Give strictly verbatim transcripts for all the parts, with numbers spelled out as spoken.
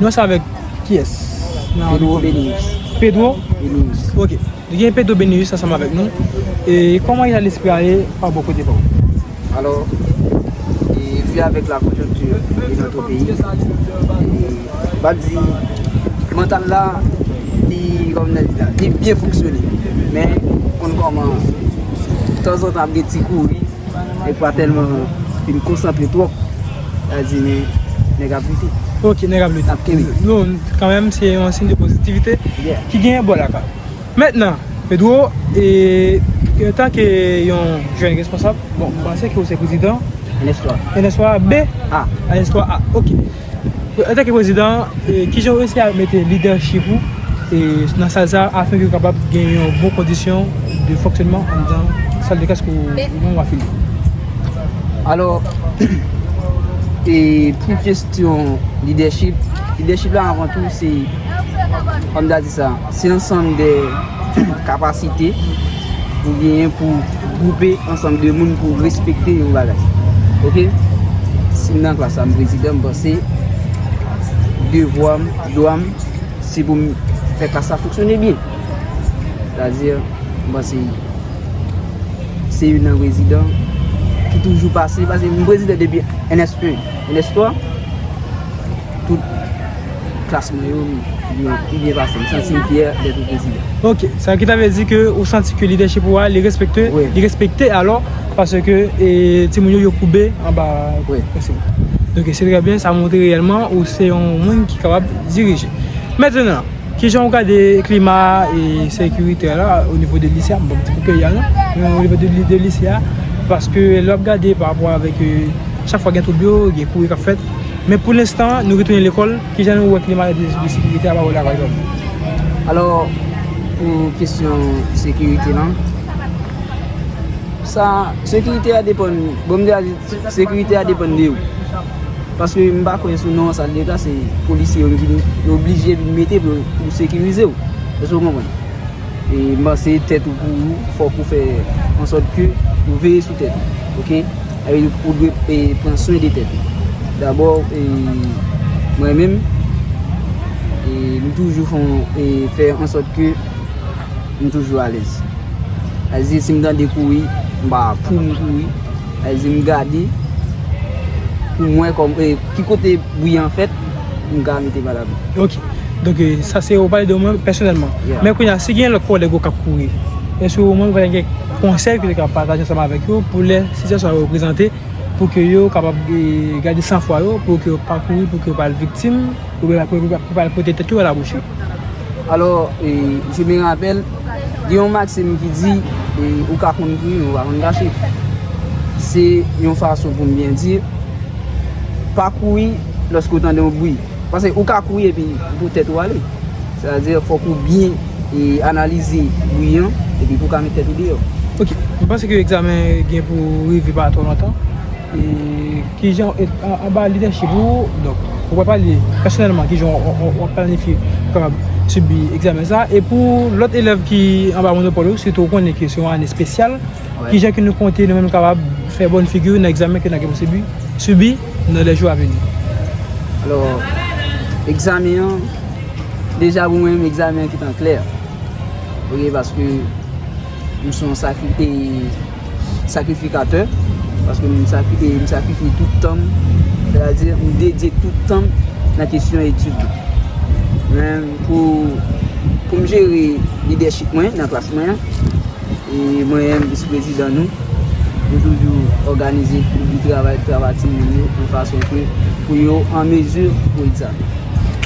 Nou ansanm avèk kiyès? Nan Pedro Benius. Pedro? Benius. Ok. Gen Pedro Benius ansanm avèk nou. E kòman eta lespri a ye pa bò kote pa w? Alò, e, vi avèk la konjonkti de notre pays, e, m ap di, mantal la, li, kòm n a di la, li byen fonksyone. Men, konn kòman, tanzantan ap gen ti kouri, nèg pa tèlman fin konsantre twòp. Sa di, men, nèg ap lite. Ok, nèg ap lite. Ap kenbe. Non, kanmenm, se yon siy de pozitivite ki genyen bò lakay. Mentnan, Pedro, e, antanke yon jèn responsab, bon, m panse ke ou se prezidan N S twa. N S twa B? A. N S twa A, ok. Antanke prezidan, e, kijan ou eseye mete lidèchip ou, e, nan sal sa, afin ke w kapab gen yon bon kondisyon de fonksyonman anndan sal de klas ke ou, ou menm w afilye? Alò, e pou kesyon lidèchip, lidèchip la avan tou se, kòm ta di sa, se ansanm de kapasite ou genyen pou gwoupe ansanm de moun pou respekte yon bagay. Ok? Si m nan klas la, m prezidan, m panse devwa m, dwa m, se pou m fè klas la fonksyone byen. Sètadi, m panse se youn nan prezidan ki toujou pase, paske m prezidan depi N S en, N S twa, tout klas mwen yo, m byen, m byen pase. M santi m fyè dèt prezidan. Ok, sa ki ta vle di ke ou santi ke lidèchip ou a, li respekte, wi, li respekte alò, paske, e, timoun yo, yo koube anba, wi, presyon. Donk, se trè byen, sa montre reyèlman ou se yon moun ki kapab dirije. Mentnan, kijan w gade klima, e, sekiritè la o nivo de lise a? M p ap di pou peyi a non, men o nivo de, de lise a, paske lè w ap gade pa rapò avèk, e, chak fwa gen twoub yo, gen kouri k ap fèt. Men pou lenstan, nou retounen lekòl, kijan nou wè klima de, de sekirite a pa rapò lakay zòn? Alò, pou kesyon sekirite lan, sa, sekirite a depann, bon, m te a di, sekirite a depann de ou. Paske m pa kwè sou non sal de klas, se polisye yo ki oblije vin mete pou, pou sekirize w. Èske w konprann? E m panse tèt ou pou ou, fòk ou fè an sòt ke ou veye sou tèt ou, ok? Sa vle di ou dwe, e, pran swen de tèt ou. Dabò, e, mwen menm, e, m toujou fè, e, fè an sòt ke m toujou alèz. Sa vle di si m tande kouri, m pa pou m kouri. Sa vle di m gade pou m wè kòm, e, ki kote bri an fèt, m ka mete pa ladan. Ok. Donk, e, sa se ou pale de ou menm pèsonèlman. Yeah. Men kounye a, si gen lòt kòlèg ou k ap kouri, èske ou menm ou pa gen konsèy ke ou te ka pataje ansanm avèk yo pou lè sitiyasyon sa yo prezante, pou ke yo kapab, e, gade sanfwa yo, pou ke yo pa kouri, pou ke yo pa al viktim, pou, pou, pou, pou pa al pote tèt yo a la bouchi? Alò, e, je me rappelle, gen yon maksim ki di, e, ou ka konn kouri, men ou pa konn kache. Se yon fason pou m byen di, pa kouri lòske w tande yon bri. Paske ou ka kouri epi pou tèt ou ale. Sètadi, fòk ou byen, e, analize bri an, epi pou w ka met tèt ou deyò. Ok, m panse ke egzamen gen pou rive pa twò lontan. E kijan, e, an, anba lidèchip ou, donk, ou pa pale pèsonèlman kijan w, w, w, w ap planifye pou kapab sibi egzamen sa. E pou lòt elèv ki anba monopòl ou, sitou ou konnen ke se yon ane espesyal, wi, kijan ke nou konte nou menm kapab fè bòn figi nan egzamen ke n ap gen pou sibi, sibi nan lè jou a vini? Alò, egzamen an, deja pou mwen menm, egzamen an gentan klè. Ok, paske m se yon sakri-, e, sakrifikatè, paske m sakri-, e, m sakrifye tout tan m, sètadi m dedye tout tan m nan kesyon etid lan. Men pou, pou m jere lidèchip mwen nan klas mwen an, e mwen menm vis prezidan nou, nou toujou òganize pou di travay, travay timoun yo, yon fason ke pou yo an mezi pou egzamen.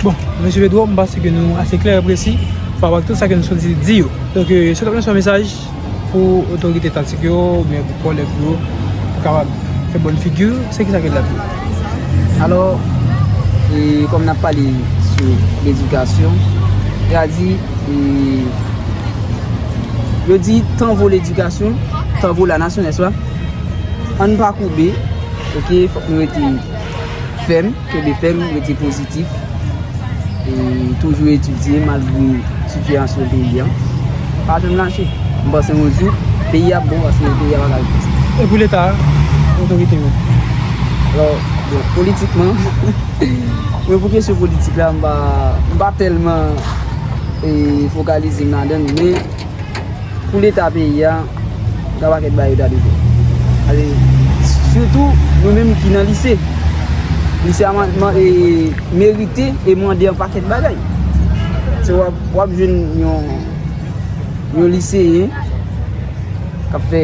Bon, mesye Pedro, m panse ke nou ase klè e presi pa rapò ak tout sa ke nou sot di, di yo. Donk, e, si w t ap lanse yon mesaj pou otorite etatik yo, oubyen pou kòlèg yo, pou kapab fè bòn figi, se kisa ke l ap ye? Alò, e, kòm n ap pale sou ledikasyon, yo di, e, yo di, tan vo ledikasyon, tan vo la nasyon, nèspa? Ann pa koube, ok, fòk nou rete fèm, kenbe fèm, rete pozitif, e toujou etidye malgre sitiyasyon peyi a. Pa janm lache. M panse yon jou, peyi a ap bon, paske peyi a pa ka ret konsa. E pou Leta a, otorite yo? Alò, Bon, politikman, mwen, pou kesyon politik la, m pa, m pa tèlman e, fokalize m ladan l, men pou leta peyi a, gen pakèt bagay yo ta dwe fè. Ale, sitou nou menm ki nan lise. Lise a man- man- e, merite e mande yon pakèt bagay. Se w ap, w ap jwenn yon, yon liseyen k ap fè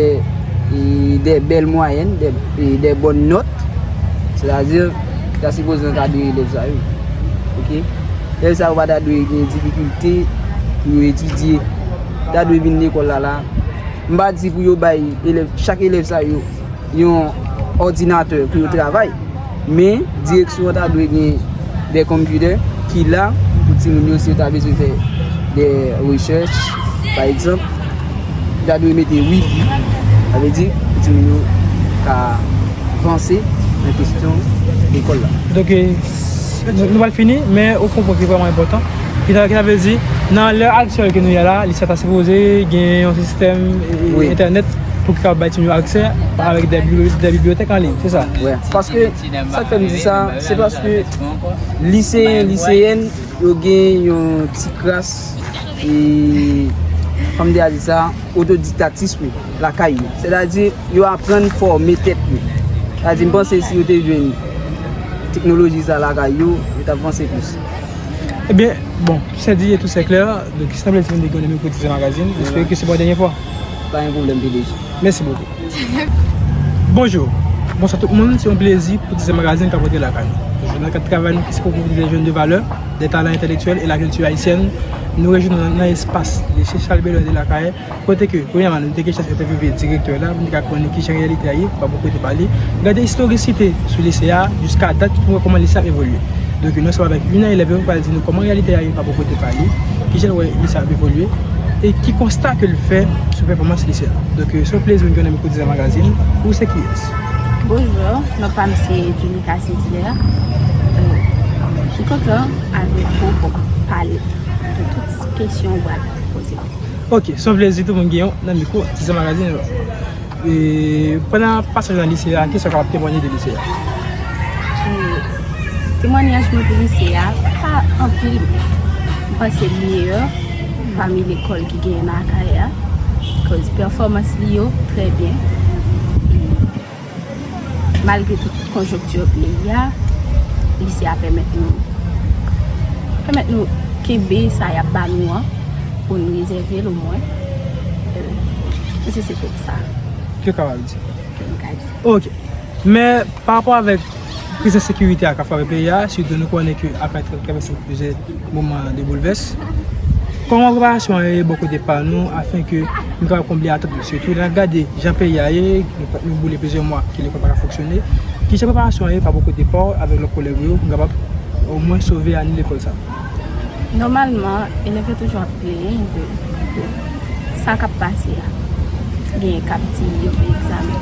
e, de bèl mwayèn, de, e, de bòn nòt, sètadi, ta sipoze ankadre elèv sa yo. Oke? Elèv sa yo pa ta dwe gen difikilte pou yo etidye. Ta dwe vin lekòl la la. M pa di pou yo bay elèv, chak elèv sa yo yon òdinatè pou yo travay. Men, direksyon an ta dwe gen de konpitè ki la pou timoun yo, si yo ta bezwen fè de rechèch, pa egzanp, yo ta dwe mete wifi, sa vle di pou timoun yo ka vanse nan kesyon lekòl la. Donk, e, nou, nou pral fini, men ou fè yon pwen ki vrèman enpòtan, ki ta, ki ta vle di, nan lè aktyèl ke nou ye la, lise a ta sipoze gen yon sistèm e, e, entènèt pou ki kapab bay timoun yo aksè avèk de bibli-, de bibliyotèk an liy, se sa? Wi, paske sa k fè m di sa, se paske liseyen, liseyèn yo gen yon ti kras, e, kòm m te a di sa, otodidaktism lakay yo. Sètadi, yo aprann fòme tèt yo. Sètadi, m panse si yo te jwenn teknoloji sa lakay yo, yo t ap vanse plis. Ebyen, bon, tout se di e tout se klè. Donk, se te yon plezi pou nou te gen w nan mikwo Tizè Magazine. M espere ke se pa yon dènye fwa. Pa gen pwoblèm, P D G. Mèsi bokou. Bonjou. Bonswa tout moun, se yon plezi pou Tizè Magazine ka pote lakay nou. Toujou nan kad travay nou ki se pou pwopoze de jèn de valè, de talan entèlektyèl e lakilti ayisyèn, nou rejwenn nou nan, nan espas Lise Charles Belair de Lakay, kote ke, premyèman, nou te gen chans entèvyouve direktè la, pou nou te ka konnen kijan reyalite a ye, pa bò kote pa li. Gade istorisite sou lise a, jiska dat, pou nou wè kòman lise a ap evolye. Donk, nou ansanm avèk youn nan elèv yo, ki pral di nou kòman reyalite a ye pa bò kote pa li, kijan l wè lise a ap evolye, e ki konsta ke l fè sou pèfòmans lise a. Donk, se yon plezi pou n gen w nan mikwo Tizè Magazine. Ou se kiyès? Bonjou, non pa m se Junica Saint-Hilaire. Euh, m kontan avèk ou pou pale de tout kesyon ou pral poze m. Ok, se yon plezi tou pou n gen w nan mikwo Tizè Magazine. E, pandan pasaj nan lise a, kisa w kapab temwanye de lise a? E, temwanyaj mwen pou lise a, pa anpil, men m panse l meyè pami lekòl ki genyen nan Akayè a, koz pèfòmans li yo trè byen. E, malgre tout konjonkti peyi a, lise a pèmèt nou, pèmèt nou kenbe sa y ap ba nou an, pou n rezève l omwen. E, se, se tout sa. Ke w kapab di? Ke m ka di. Ok. Men, pa rapò avèk kriz ensekirite a k ap frape peyi a, sitou nou konnen ke Akayè t ap travèse plizyè moman de boulvès. Kòman preparasyon an ye bò kote pa nou, afenke nou kapab konble atant yo? Sitou lè n ap gade jan peyi a ye, nou, nou boule plizyè mwa ke lekòl pa ka fonksyone. Kijan preparasyon an ye pa bò kote pa w avèk lòt kolèg ou yo pou nou kapab omwen sove ane lekòl sa? Nòmalman, elèv yo toujou ap plenyen de, de sa k ap pase a. Genyen k ap di yo gen egzamen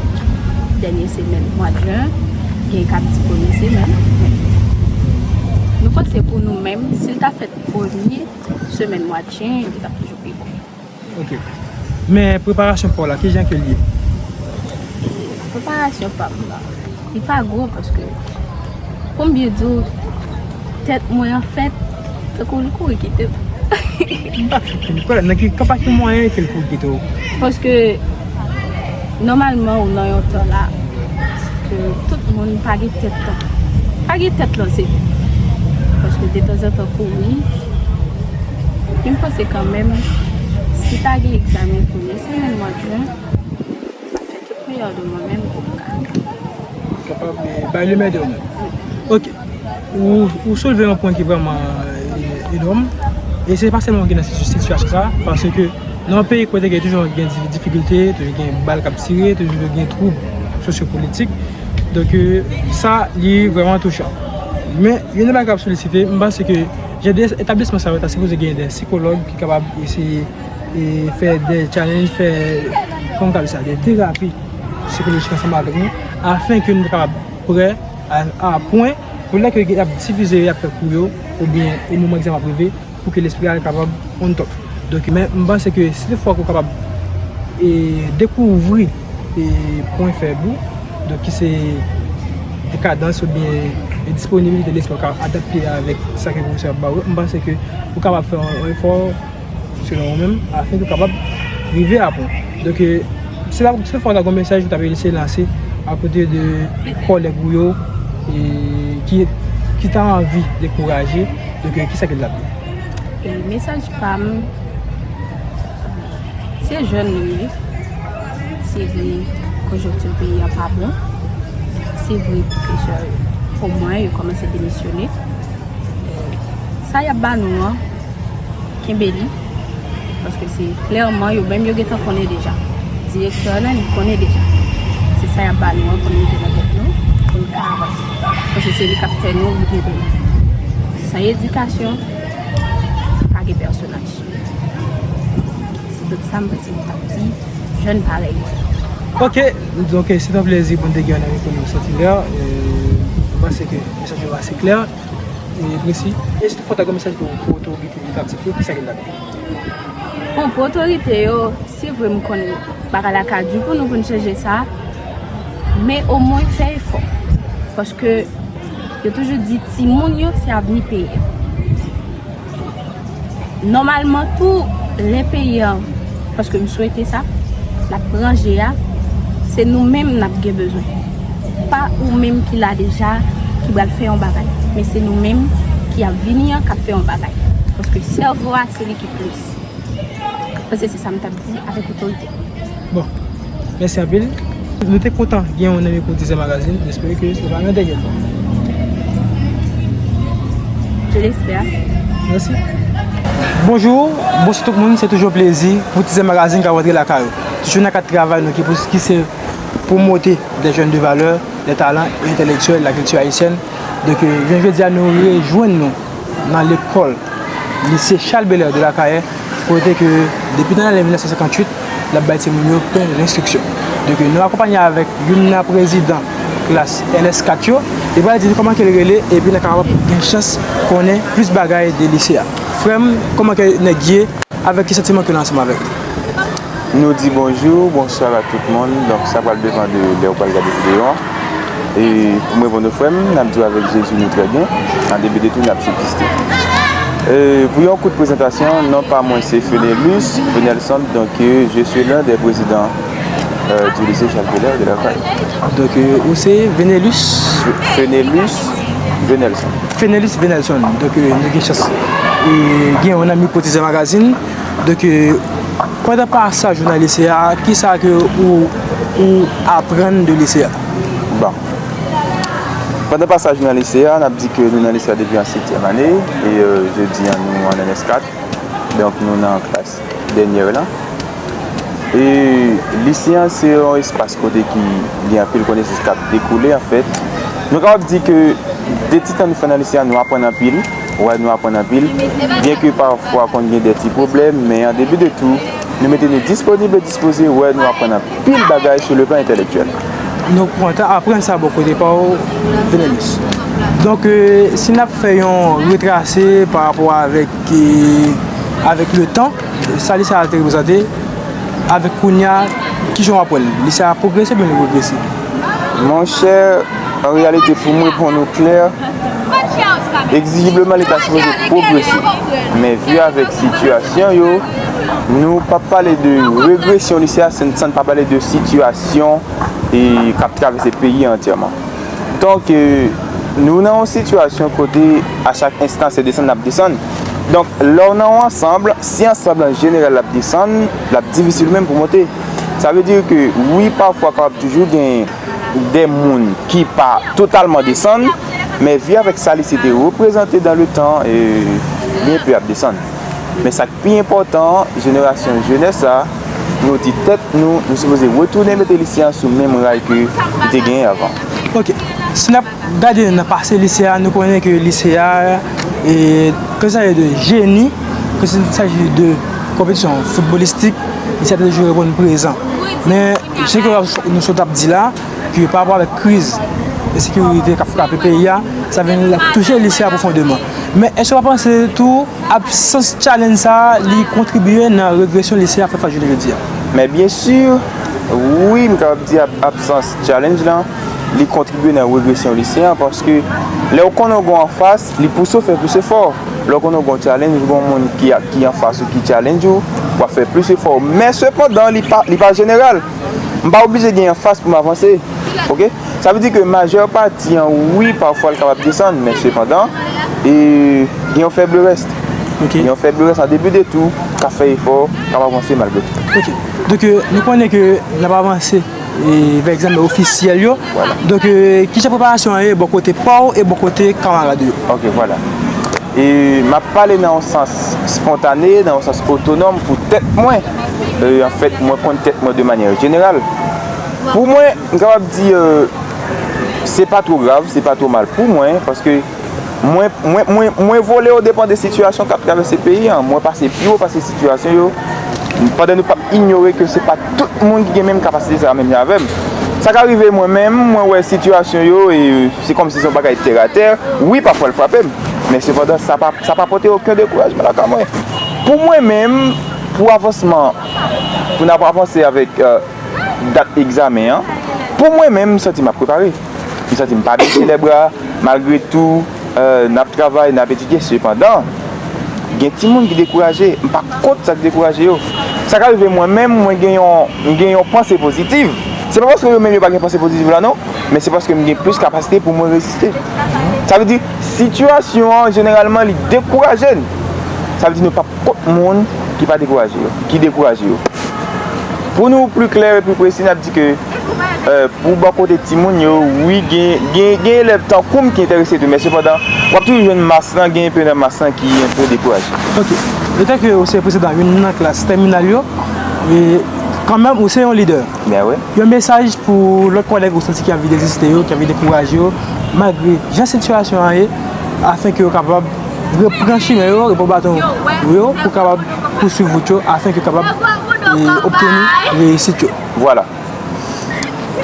dènye semèn mwa jen, genyen k ap di premye semèn. Men nou panse pou nou menm, si l ta fèt premye semèn mwa jen, li t ap toujou pi bon. Ok. Men preparasyon pa w la, kijan ke l ye? Preparasyon pa m nan, li pa gwo paske, pou m byen di w, tèt mwen an fèt, tankou li kouri kite m. M pa fèt, nan ki, pa ki mwayen ke l kouri kite w? Paske, nòmalman, ou nan yon tan la, ke tout moun pa gen tèt lan. Pa gen tèt lan, se vre. Paske detanzantan kouri, men m panse kanmenm, si ta gen egzamen premye semèn mwa jen, m ap fè tout meyè de mwen menm pou m ka. Kapab, eh, bay le meyè de ou menm. Ok. Ou, ou soulve yon pwen ki vrèman, eh, enòm. E se pa sèlman ki nan situ-, sitiyasyon sa, paske nan yon peyi kote gen toujou gen di-, difikilte, toujou gen bal k ap tire, toujou gen twoub sosyopolitik. Donk, eh, sa, li vrèman touchan. Men, youn nan bagay k ap solisite, m panse ke jan de etablisman sa yo ta sipoze gen de sikològ ki kapab eseye e fè de challenge, fè, kòman ka di sa, de terapi sikolojik ansanm avèk nou, afenke nou kapab prè a, a pwen pou lè ke y ap divize, y ap fè kou yo, oubyen e moman egzamen ap rive, pou ke lespri a kapab on top. Donk, men m panse ke si toutfwa ke w kapab e dekouvri e pwen fèb ou, donk ki se kadans oubyen disponibilite lespri w ka adapte avèk sa ke pwofesè a ap ba w yo, m panse ke ou kapab fè yon, yon efò selon ou menm, afin ke w kapab rive a bon. Donk, se la, se fwa ta gon mesaj ou ta vle eseye lanse akote de kòlèg ou yo, e ki, ki ta anvi dekouraje, donk, kisa ke l ap di? E mesaj pa m, se jèn nou ye. Se vre, konjonkti peyi a pa bon. Se vre, pwofesè yo, omwen, yo kòmanse demisyone. Sa y ap ba nou an, kenbe li. Paske se klèman, yo menm yo gentan konnen deja. Direktè a, li konnen deja. Se sa y ap ba nou an pou nou mete nan tèt nou, pou nou ka avanse. Paske se li k ap fè nou rive demen. San edikasyon, pa gen pèsonaj. Se tout sa m panse m t ap di jèn parèy mwen. Ok, donk, se yon plezi pou n te gen yon nan mikwo nou Saint Hilaire. E, m panse ke mesaj yo ase klè e presi. E se fwa ta gon mesaj pou, pou otorite ki t ap site, kisa ke l t ap di? Bon, pou otorite yo, se vre m konnen bagay la ka di pou nou pou n chanje sa, men omwen fè efò. Paske yo toujou di timoun yo se avni peyi a. Nòmalman tou, lè peyi a, paske m swete sa, l ap ranje a, se nou menm n ap gen bezwen. Pa ou menm ki la deja, ki pral fè yon bagay, men se nou menm ki ap vini an k ap fè yon bagay. Paske sèvo a, se li ki plis. Paske se sa m t ap di avèk otorite. Bon, mèsi anpil. Nou te kontan gen w nan mikwo Tizè Magazine. M espere ke se pa yon dènye fwa. Je l'espère. Mèsi. Bonjou, bonswa tout moun. Se toujou plezi pou Tizè Magazine k ap rantre lakay ou. Toujou nan kad travay nou ki pou, ki se pwomote des jeunes de valeur, des talents et intellectuels, la culture haïtienne. Donk, euh, jounen jodi a, nou rejwenn nou nan lekòl lise Charles Belair de Lakayè, kote ke depi nan lane mil nèf san senkantuit, l ap bay timoun yo plen lenstriksyon. Donk, nou akonpanye avèk youn nan prezidan klas L S kat yo, li pral di nou kòman ke l rele, epi n a kapab gen chans konnen plis bagay de lise a. Frè m, kòman ke nèg ye? Avèk ki santiman ke nou ansanm avèk? Nou di bonjou, bonswa a tout moun. Donk, sa pral depann de lè ou pral gade videyo an. E pou mwen, bon, nou frè m, n ap di w avèk Jezi nou trè byen. An debi de tou, n ap egziste. E pou yon kout prezantasyon, non pa mwen se Fenelus Venelson, donk, euh, je suis l'un des présidents, euh, du lycée Charles Belair de Lakayè. Donk, euh, ou se Venelus? Fenelus Venelson. Fenelus Venelson. Donk, euh, nou gen chans, euh, gen yon nan mikwo Tizè Magazine. Donk, euh, pandan pasaj ou nan lise a, kisa ke ou, ou aprann de lise a? Bon. Pandan pasaj nou nan lise a, n ap di ke nou nan lise a depi an setyèm ane, e, euh, jodi a nou an L S kat, donk nou nan klas dènyè lan. E lise an se yon espas kote ki gen anpil konesans k ap dekoule, anfèt. Nou kapab di ke de ti tan nou fè nan lise a, nou aprann anpil. Wè, nou aprann anpil. Byenke pafwa konn gen de ti pwoblèm, men an debi de tou, nou mete nou disponib e dispoze. Wè, nou aprann anpil bagay sou le plan entèlektyèl. Nou kontan aprann sa bò kote pa w, Venelus. Donk, euh, si n ap fè yon retrase pa rapò avèk, euh, avèk le tan, sa lise a te reprezante, avèk kounye a, kijan w ap wè l? Lise a pwogrese oubyen li regrese? Monchè, an reyalite, pou m reponn ou klè, egzijibleman, li ta sipoze pwogrese. Men vi avèk sitiyasyon yo, nou p ap pale de regresyon lise a san, san n pa pale de sitiyasyon e k ap travèse peyi a antyèman. Donk, euh, nou nan yon sitiyasyon kote a chak enstan se desann n ap desann. Donk, lè w nan yon ansanm, si ansanm lan jeneral l ap desann, l ap difisil menm pou monte. Sa vle di ke wi, pafwa kapab toujou gen de moun ki pa totalman desann, men vi avèk sa lise te reprezante dan le tan, euh, byen pe ap desann. Men sa k pi enpòtan an, jenerasyon jenès sa, nou di tèt nou, nou sipoze retounen mete lise a sou menm ray ke li te genyen avan. Ok. Si n ap gade nan pase lise a, nou konnen ke lise a, e, ke sa de jeni, ke sa de konpetisyon foutbolistik, lise a te toujou reponn prezan. Men, jan ke nou sot ap di la, ke pa rapò avèk kriz ensekirite k ap frape peyi a, sa vin touche lise a pwofondeman. Men, èske w pa panse tou, absans challenge sa a, li kontribye nan regresyon lise a fè fas jounen jodi a? Men byen si, wi, m kapab di ab-, absans challenge lan, li kontribye nan regresyon lisey an, paske lè w konnen w gen yon anfas, li pouse w fè plis efò. Lè w konnen w gen yon challenge, ou gen yon moun ki, ki anfas ou ki challenge ou, w ap fè plis efò. Men sepandan, li pa, li pa jeneral. M pa oblije gen anfas pou m avanse. Oke? Sa vle di ke majè pati an, wi, pafwa l kapab desann, men sepandan, e, gen yon fèb rès. Oke. Gen yon fèb rès an debi de tou, k ap fè efò, k ap avanse malgre tou. Oke. Donk, e, nou konnen ke n ap avanse e, vè egzamen ofisyèl yo. Vwala. Donk, e, kijan preparasyon an ye bò kote pa w e bò kote kamarad yo? Ok, vwala. E m ap pale nan yon sans spontane, nan yon sans otonòm pou tèt mwen. E, anfèt, mwen konn tèt mwen de manyè jeneral. Pou mwen, m kapab di, e, se pa twò grav, se pa twò mal pou mwen, paske Mwen, mwen, mwen, mwen vole o depan de sitiyasyon k ap travèse peyi an. Mwen pase pi wo pase sitiyasyon yo. Pandan nou p ap inyore ke se pa tout moun ki gen menm kapasite sa a menm jan avè m. Sa ka rive mwen menm, mwen wè sitiyasyon yo, e se kòmsi se yon bagay tèratè. Wi, pafwa l frape m. Men sepandan, sa pa, sa pa pote okenn dekourajman lakay mwen. Pou mwen menm, pou avansman, pou n ap avanse avèk, e, dat egzamen an, pou mwen menm, m santi m ap prepare. M santi m pa bese lè bra, malgre tou, e, n ap travay, n ap etidye, sepandan, gen timoun ki dekouraje, m pa kont sa k dekouraje yo. Sa ka rive mwen menm, mwen gen yon, m gen yon panse pozitiv. Se pa paske yo menm yo pa gen panse pozitiv la non, men se paske m gen plis kapasite pou mwen reziste. Sa vle di, sitiyasyon an, jeneralman, li dekouraje n. Sa vle di nou p ap kont moun ki pa dekouraje yo, ki dekouraje yo. Pou nou pli klè e pli presi, n ap di ke, e, pou bò kote timoun yo, wi, gen, gen, gen elèv tankou m ki enterese tou, men sepandan, w ap toujou jwenn mas lan, gen enpe nan mas lan ki enpe dekouraje. Ok. Etanke ou se prezidan youn nan klas tèminal yo, e kanmenm ou se yon lidè. Ben wi. Yon mesaj pou lòt kòlèg ou santi ki ap vin deziste yo, ki ap vin dekouraje yo, malgre jan sitiyasyon an ye, afenke yo kapab repran chimen yo, repran baton yo, pou kapab pouswiv wout yo, afenke yo kapab, e, obteni reyisit yo. Vwala.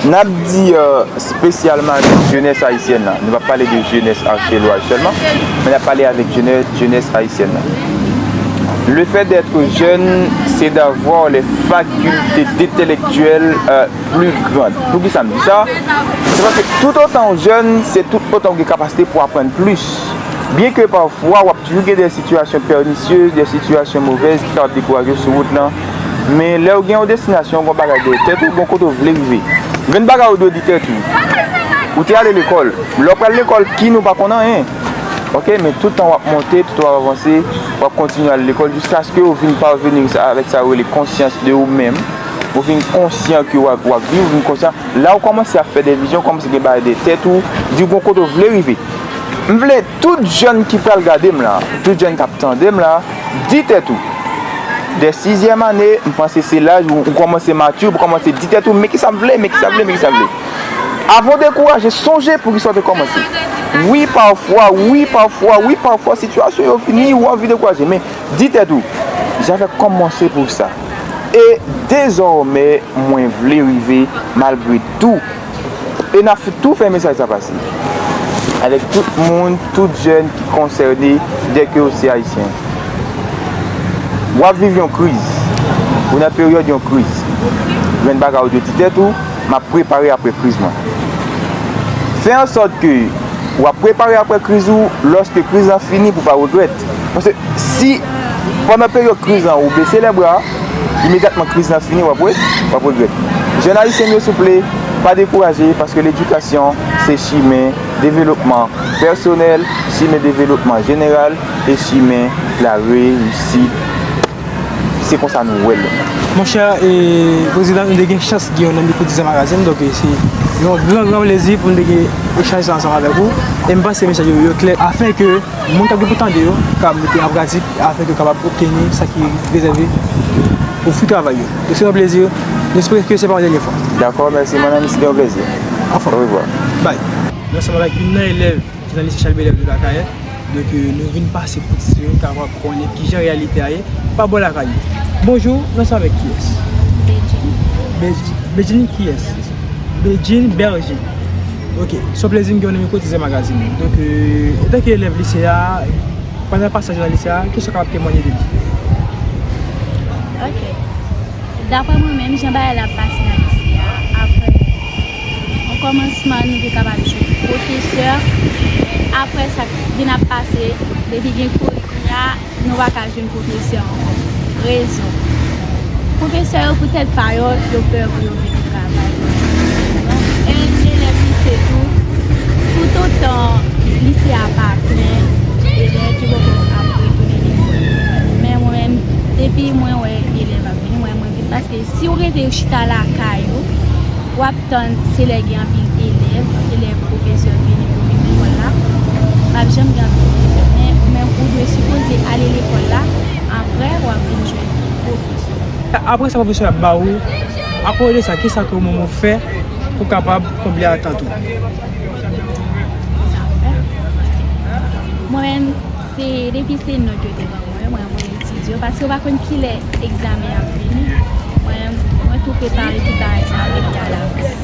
N ap di, e, espesyalman avèk jenès ayisyèn nan. Nou p ap pale de jenès Archelloise sèlman, men n ap pale avèk jenè-, jenès ayisyèn nan. Le fait d'être jeune, c'est d'avoir les facultés intellectuelles, e, plus grandes. Poukisa m di sa? Se paske tout otan w jèn, se tout otan w gen kapasite pou aprann plis. Byenke pafwa w ap toujou gen de sitiyasyon pènisyez, de sitiyasyon movèz ki kapab dekouraje w sou wout lan, men lè w gen yon destinasyon, w gen yon bagay dèyè tèt ou, w gen yon kote w vle rive. Gen bagay ou dwe di tèt ou. Ou te ale lekòl. Lè w pral lekòl, kin ou pa konn anyen. Ok, men tout tan w ap monte, tout tan w ap avanse, w ap kontinye al lekòl jiskaske w vin paveni avèk sa yo rele konsyans de ou menm. Ou vin konsyan ke w ap, w ap viv, ou vin konsyan. La w kòmanse ap fè de vizyon, w kòmanse gen bagay dèyè tèt ou, di w gen yon kote w vle rive. M vle tout jèn ki pral gade m la, tout jèn k ap tande m la, di tèt ou, dè sizyèm ane, m panse se laj ou, ou kòmanse mati, ou kòmanse di tèt ou, men kisa m vle, men kisa m vle, men kisa m vle. Avan w dekouraje, sonje poukisa w te kòmanse. Wi, pafwa, wi, pafwa, wi, pafwa, sitiyasyon yo vini, ou anvi dekouraje, men di tèt ou, javè kòmanse pou sa. E dezòmè, mwen vle rive malgre tou. E n ap tou fè mesaj sa pase. Avèk tout moun, tout jèn ki konsène, dèke w se ayisyen. W ap viv yon kriz. Ou nan peryòd yon kriz. Jwenn bagay ou dwe di tèt ou, m ap prepare apre kriz mwen. Fè ansòt ke w ap prepare apre kriz ou, lòske kriz lan fini pou w pa regrèt. Paske si pandan peryòd kriz lan ou bese lè bra, imedyatman kriz lan fini, w ap re-, w ap regrèt. Jèn ayisyen m yo, souple, pa dekouraje, paske ledikasyon se chimen developman pèsonèl, chimen developman jeneral e chimen lareyisit. Se konsa nou wè l. Monchè, e, prezidan, nou te gen chans gen w nan mikwo Dizè Magazine, donk, e, se yon gran, gran plezi pou nou te gen echanj sa ansanm avèk ou. E m panse mesaj yo, yo klè, afenke moun k ap gen pou tande yo, kapab mete an pratik, afenke yo kapab obteni sa ki rezève pou fwi travay yo. Donk, se yon plezi. Nou espere ke se pa yon dènye fwa. Dakò, mèsi, mon ami, se te yon plezi. Anfòm. Au revoir. Bye. Nou ansanm avèk youn nan elèv ki nan lise Chalbelèv de Lakayè. Donk, e, nou vin pase pou ti sou yo, kapab konnen kijan reyalite a ye pa bò lakay yo. Bonjou, nou ansanm avèk kiyès? Bedjine. Bedjine, Bedjine kiyès? Bedjine Berger. Ok, se yon plezi m gen w nan mikwo Dizè Magazine. Donk, e, antanke elèv lise a, pandan pasaj ou nan lise a, kisa w kapab temwanye de li? Ok. Daprè mwen menm, jan bagay la ap pase nan lise a, apre yon Kòmansman, nou te kapab jwenn pwofesè. Apre sa, k vin ap pase, depi gen kouri kounye a, nou pa ka jwenn pwofesè ankò. Rezon. Pwofesè yo, poutèt pa yo, yo pè pou yo vin travay. Donk, e, elèv lise tou, toutotan lise a pa plen, elèv yo poko ap retounen lekòl. Men mwen menm, depi mwen wè elèv ap vini, mwen, mwen vin. Paske si w rete chita lakay ou, w ap tann se lè gen anpil elèv, elèv pwofesè vini pou vin lekòl la. P ap janm gen anpil pwofesè. Men ou menm, ou dwe sipoze ale lekòl la, apre w ap vin jwenn pwofesè. Apre sa pwofesè ap ba ou, akoz de sa, kisa ke ou menm ou fè pou kapab konble atant ou? Mwen menm, se depi se nòt yo te ban mwen, mwen, mwen etidye yo, paske yo pa konn kilè egzamen ap vini. Mwen, mwen tou prepare tout bagay sa yo depi alavans.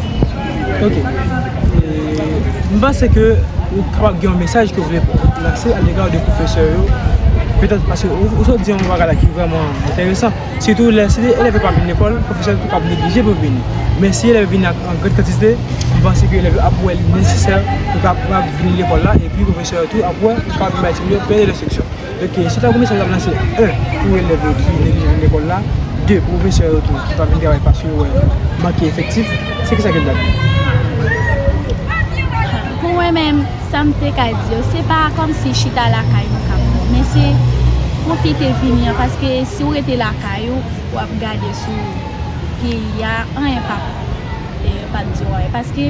Ok. E, m panse ke ou kapab gen yon mesaj ke ou vle lanse alega de pwofesè yo. Petèt paske ou, ou sot di yon bagay la ki vrèman enteresan. Sitou lè si elèv yo pa vin lekòl, pwofesè yo tou k ap neglije pou yo vini. Men si elèv yo vini ak, an gran kantite, m panse ke elèv yo ap wè li nesesè pou kapab vini lekòl la, epi pwofesè yo tou ap wè yo kapab bay timoun yo pèdi lè seksyon. Donk, se ta yon mesaj w ap lanse, en, pou elèv yo ki neglije vin lekòl la, de, pwofesè yo tou ki pa vin travay paske yo wè manke efektif, se kisa ke l t ap di? Pou mwen menm, sa m te ka di yo, se pa kòmsi chita lakay nou k ap bon, men se pwofite vini an, paske si w rete lakay ou, w ap gade sou peyi a, anyen p ap, e, p ap di w anyen. Paske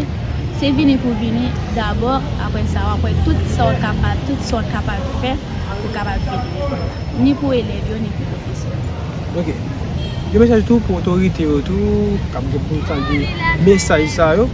se vini pou vini dabò, apre sa, w ap wè tout sa w kapab, tout sa w kapab fè pou kapab vini. Ni pou elèv yo, ni pou pwofesè yo. Ok. Yon mesaj tou pou otorite yo tou, k ap gen pou tande mesaj sa yo.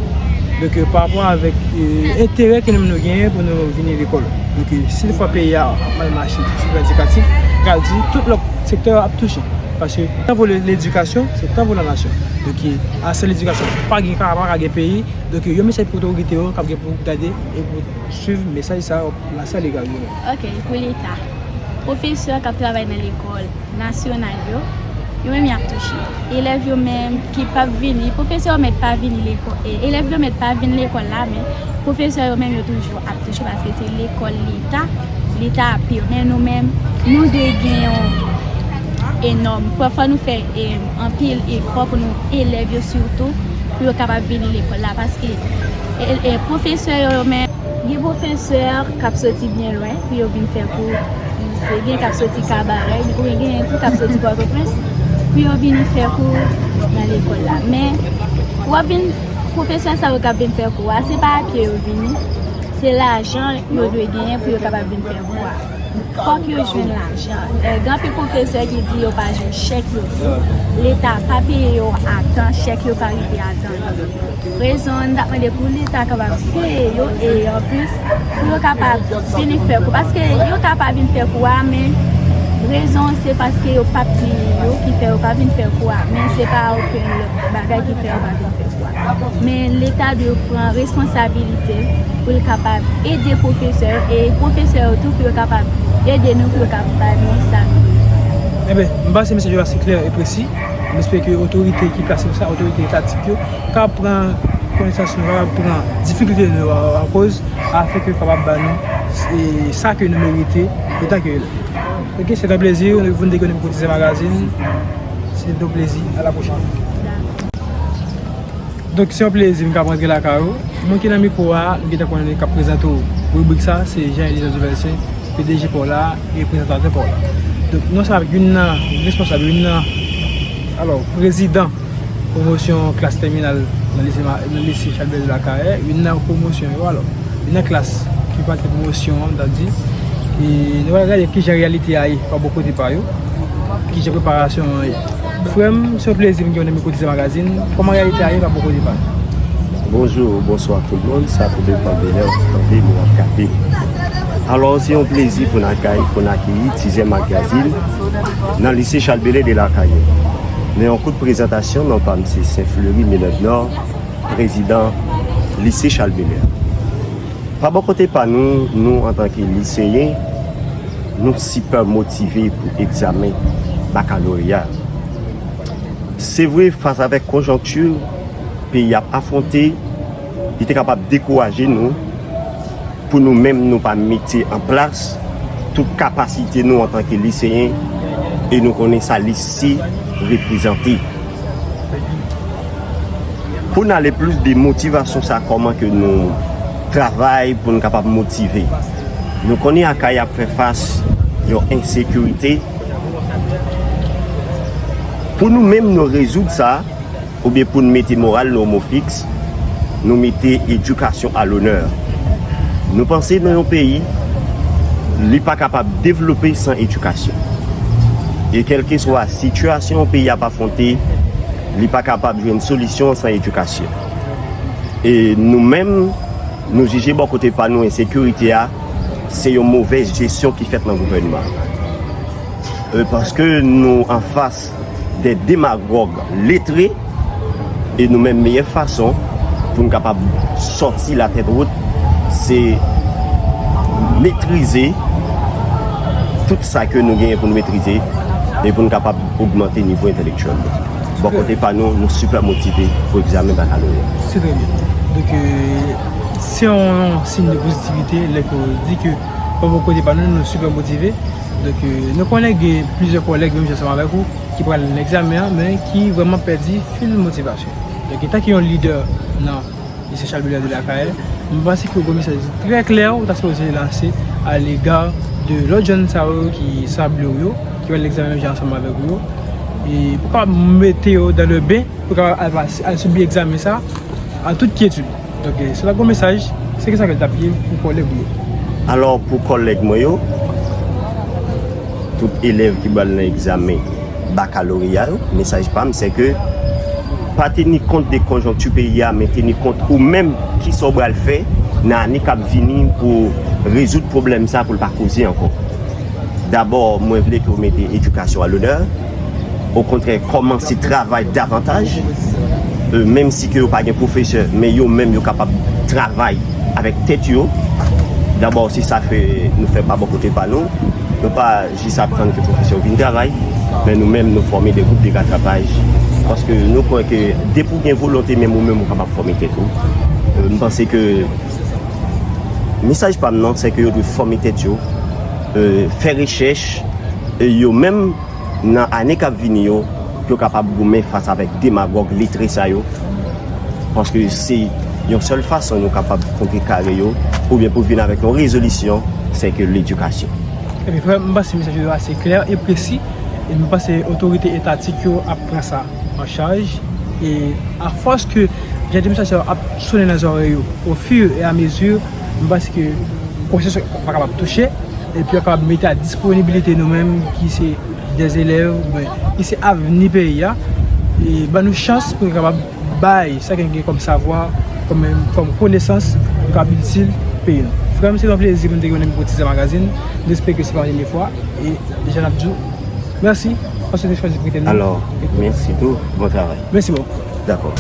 Donk, pa rapò avèk, e, enterè ke nou menm nou genyen pou nou vini lekòl. Donk, si toutfwa peyi a ap mal mache sou plan edikatif, pral di tout lòt sektè ap touche. Paske tan pou le-, ledikasyon, se tan pou la nasyon. Donk, a san ledikasyon, pa gen ka, pa ka gen peyi. Donk, yon mesaj pou otorite yo k ap gen pou gade e pou swiv mesaj sa yo, lanse alega yo. Ok, pou Leta. Pwofesè k ap travay nan lekòl nasyonal yo, yo menm y ap touche. Elèv yo menm ki p ap vini, pwofesè yo mèt pa vini lekòl, e, elèv yo mèt pa vin lekòl la, men pwofesè yo menm yo toujou ap touche paske se lekòl Leta, Leta ap peye yo. Men nou menm, nou dwe gen yon, e, nòm. Pafwa nou fè, e, anpil efò pou nou elèv yo sitou, pou yo kapab vini lekòl la, paske, e, e, pwofesè yo, yo menm, gen pwofesè k ap soti byen lwen pou yo vin fè kou lise, gen k ap soti Kabarè, oubyen gen tou k ap soti Pòtoprens pou yo vini fè kou nan lekòl la. Men, w ap vin, pwofesè sa yo k ap vin fè kou a, se pa a pye yo vini, se lajan yo dwe genyen pou yo kapab vin fè kou a. Fòk yo jwenn lajan. E, gen anpil pwofesè ki di yo pa jwenn chèk yo tou. Leta pa peye yo a tan, chèk yo pa rive a tan. Rezon an, n t ap mande pou Leta kapab peye yo, e anplis, pou yo kapab vini fè kou. Paske yo ka pa vin fè kou a, men rezon an se paske yo p ap peye yo ki fè yo pa vin fè kou a. Men se pa okenn lòt bagay ki fè yo pa vin fè kou a. Men Leta dwe pran responsabilite l pou l kapab ede pwofesè yo, e pwofesè yo tou pou yo kapab ede nou, pou yo kapab bay nou sa nou bezwen. Enben, m panse mesaj yo la se klè e presi. M espere ke otorite ki plase pou sa, otorite etatik yo, kapab pran konesans nou, kapab pran difikilte nou a, akoz, afin ke yo kapab ba nou, e, sa ke nou merite antanke elèv. Ok, se yon plezi, nou vin dekouvri pou Dizè Magazine. Se yon plezi. À la prochaine. Donk, se yon plezi m kapab rantre lakay ou. Moun ki nan mikwo a, m gentan konnen k ap prezante w ribrik sa, se Jean Eliezer Duversin, P D G pa w la e prezantatè pa w la. Donk, nou ansanm avèk youn nan responsab, youn nan, alò, prezidan pwomosyon klas tèminal nan lise, nan lise Chalbèl de Lakayè, youn nan pwomosyon yo, alò, youn nan klas ki pase pwomosyon an, m ta di, e nou pral gade kijan reyalite a ye pa bò kote pa yo, kijan preparasyon an ye. Frè m, se yon plezi pou m gen w nan mikwo Dizè Magazine. Kòman reyalite a ye pa bò kote pa nou? Bonjou, bonswa tout moun, sa tou depann de lè w ap tande, lè w ap gade. Alò, se yon plezi pou n akay, pou n akeyi Dizè Magazine nan lise Chalbèl de Lakayè. Men yon kout prezantasyon, non pa m se Saint Fleury Menandnor, prezidan lise Chalbèl. Pa bò kote pa nou, nou antanke liseyen, nou sipè motive pou egzamen bakaloreya. Se vre, fas avèk konjonkti peyi ap afwonte, Li te kapab dekouraje nou pou nou menm nou pa mete an plas tout kapasite nou antanke liseyen, e nou konnen sa lise reprezante. Pou n ale plis de motivasyon sa, kòman ke nou travay pou n kapab motive. Nou konnen Akayè ap fè fas yon ensekirite. Pou nou menm nou rezoud sa, oubyen pou n mete moral nou o mo fiks, nou mete edikasyon a lonè. Nou panse nan yon peyi, li pa kapab devlope san edikasyon. E kèlkeswa sitiyasyon yon peyi ap afwonte, li pa kapab jwenn solisyon san edikasyon. E nou menm, nou jije bò kote pa nou ensekirite a, se yon movèz jesyon ki fèt nan gouvènman. E paske nou anfas de demagòg letre, e nou menm meyè fason pou n kapab sòti latèt wot, se metrize tout sa ke nou genyen pou nou metrize, e pou n kapab ogmante nivo entèlektyèl nou. Bò kote pa nou, nou sipè motive pou egzamen bakaloreya. Se trè byen. Donk, euh, se yon siy de pozitivite lè ke w di ke, bò kote pa nou, nou sipè motive. Donk, euh, nou konnen gen plizyè kòlèg, menm jan ansanm avèk ou, ki pral nan egzamen an, men ki vrèman pèdi fil motivasyon. Donk, antanke yon lidè nan Lise Charles Belair de Akayè, mwen panse ke w gen yon mesaj trè klè ou ta sipoze lanse alega de lòt jèn sa yo ki sanble w yo, ki pral egzamen menm jan ansanm avèk ou yo, e pou kapab mete yo dans le bain, pou kapab al pase, al sibi egzamen sa, an tout kyetid. Donk, se ta gon mesaj, se kisa ke l t ap ye pou kòlèg ou yo? Alò, pou kòlèg mwen yo, tout elèv ki pral nan egzamen bakaloreya yo, mesaj pa m, se ke pa teni kont de konjonkti peyi a, men teni kont ou menm, kisa w pral fè nan ane k ap vini pou rezoud pwoblèm sa, pou l pa koze ankò. Dabò, mwen vle ke w mete edikasyon a lonè. Okontrè, kòmanse travay davantaj. Euh, menm si ke yo pa gen pwofesè, men yo menm yo kapab travay avèk tèt yo. Dabò, se sa fè nou fè pa bò kote pa nou. Nou pa jis ap tann ke pwofesè yo vin travay, men nou menm nou fòme de gwoup de ratrapaj. Paske nou kwè ke depi w gen volonte, menm ou menm ou kapab fòme tèt ou. Euh, m panse ke mesaj pa m nan, se ke yo dwe fòme tèt yo, euh, fè rechèch, e yo menm, nan ane k ap vini yo, pou yo kapab goumen fas avèk demagòg letre sa yo, paske se yon sèl fason nou kapab kontrekare yo, oubyen pou vin avèk yon rezolisyon, se ke ledikasyon. Ebyen, frè, m panse mesaj yo ase klè e presi, e m panse otorite etatik yo ap pran sa an chaj, e afòs ke jan de mesaj sa yo ap sonnen nan zòrèy yo, au fur et à mesure, m panse ke konsyans yo va kapab touche, epi yo kapab mete a disponibilite nou menm ki se dè elèv, oubyen ki se avni peyi a, e ban nou chans pou nou kapab bay sa ke nou gen kòm savwa, kòm, kòm konesans, nou kapab itil peyi nou. Frè m, se yon plezi pou m te gen w nan mikwo Tizè Magazine. M espere ke se pa yon dènye fwa. E deja n ap di w mèsi paske w te chwazi prete nou. Alò, mèsi tou. Bon travay. Mèsi bòkò. Dakò.